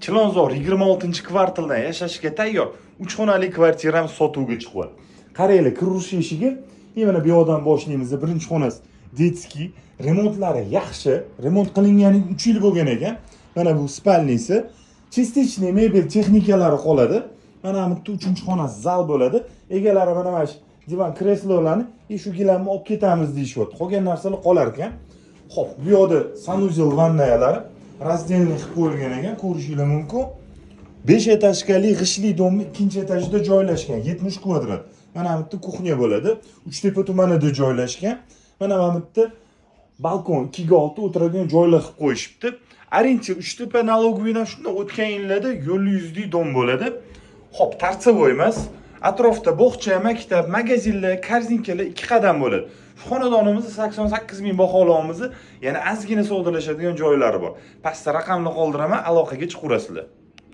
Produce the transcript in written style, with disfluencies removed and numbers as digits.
Chilonzor 26-kvartaldan yashashga tayyor 3 xonali kvartiramiz sotuvga chiqyapti. Qaranglar, kirish eshigi, и mana bu yoqdan boshlaymiz. Birinchi xonasi детский, remontlari yaxshi, remont qilinganiga 3 yil bo'lgan ekan. Mana bu спальни si, частичный mebel texnikalari qoladi. Mana bu yerda uchinchi xonasi zal bo'ladi. Egalari mana shu divan, kreslolarni и shu gilamni olib ketamiz deyishyapti. Qolgan narsalar qolar ekan. Xo'p, bu yoqda санузел, vannayalari раздельный qilib qo'yilgan ekan, ko'rishinglar mumkin. 5 этажка li g'ishtli дом ni ikkinchi etajida joylashgan, 70 kvadrat. Mana bu yerda кухня bo'ladi. Uchtepa tumanida joylashgan. Mana bu yerda balkon 2 ga 6, o'tiradigan joylar qilib qo'yishibdi. Ориентир Uchtepa налоговый dan shundan o'tgan yillarda yo'lli yuzli дом bo'ladi. Xo'p, торцевой emas. Atrofda bog'cha, maktab, magazinlar, korzinkalar 2 qadam bo'ladi. Shu xonadonimizni 88 ming baholayapmiz. Yana ozgina savdolashadigan joylari bor. Pastda raqamni qoldiraman, aloqaga chiqaverasizlar.